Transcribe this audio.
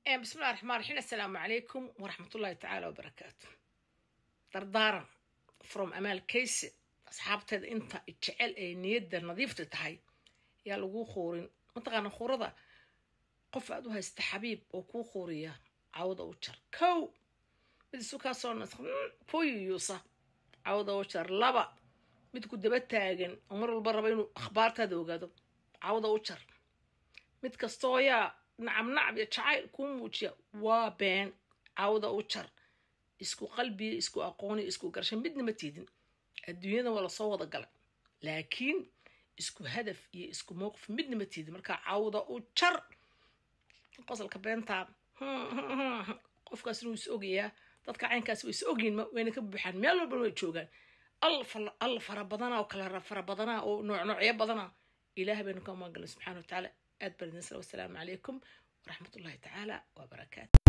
Bismillahi raxmaan raxiim. Assalaamu calaykum waraxmatullahi tacaala wabarakaatu. Dardaaran from Amaal Kayse. Asxaabteeda inta jecel ee niyadda nadiifta tahay, yaa laguu khuurin. Mataqaana khuurada? Qof aad u haysta xabiib oo kuu khuuriya, cawda u jar. Kow, mid isu kaa soo kuu yuyuusa, cawda u jar. Laba, mid ku daba taagan oo mar walba raba inuu akhbaartaada ogaado, cawda u jar. Mid kastoo yaa nacab nacab iyo jacayl kuu muujiya, waa been, cawda u jar. Isku qalbiya, isku aqooniyo, isku garasha midna ma tiidin. Adduunyada waa lasoo wada galay, laakiin isku hadaf iyo isku mowqif midna ma tiidin. Marka cawda u jar qosolka beentaa. Qofkaasna wuu is ogayaa. Dadka caynkaas way is ogyiin, wayna ka buuxaan, meel walbana way joogaan. Alla fara badanaa oo kala fara badanaa oo noocnoocyo badanaa. Ilaah baynu ka magangalnay subxaana wa tacaala. Aad baan idin sala. Wasalaamu calaykum waraxmatullahi tacaala wabarakaatu.